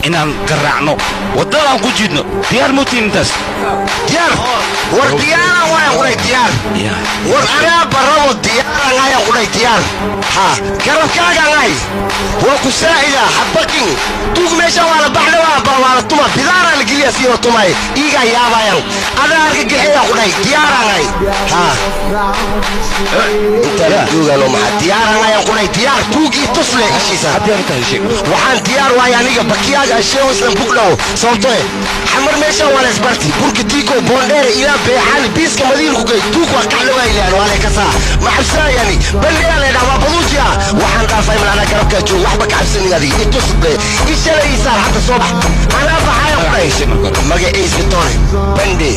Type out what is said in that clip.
Inaan garaacno, waddadaan ku jiidno. Diyaar muutiin intaas? Diyaar. War diyaara waaya qudhay, diyaar. War anaa barabo, diyaaran aya qudhay, diyaar. Ha garabkaagan ay waa ku saacida habaqin. Tuug meesha waa la baxna, waa la tuma, bidaaraa la geliya siina tumay, iigaa yaabayan, adaa argagixaya qudhay, diyaaran ay. Ha intaan joogaano maxaa diyaaran ayan qudhay, diyaar. Tuugii tusle ishiisa. Waxaan diyaar waay aniga bakiyaaga asheego islan bugdhaw, sababtoo eh Xamar meesha waa la isbarti, burka tiiko boondheere ilaa beexaani biiska madiin ku gey. Tuug waa kacla waa ilaan waa lay kasaa, ma cabsanaayani bandhigaa leedhaa, waa baduujiya. Waxaan dhaafay mal, anaa garabkaa joog, waxba ka cabsanin. Adiga itusle ishalay isaar, hadda soo bax, anaa baxaya qudhay. Magaciis Vitore Bande.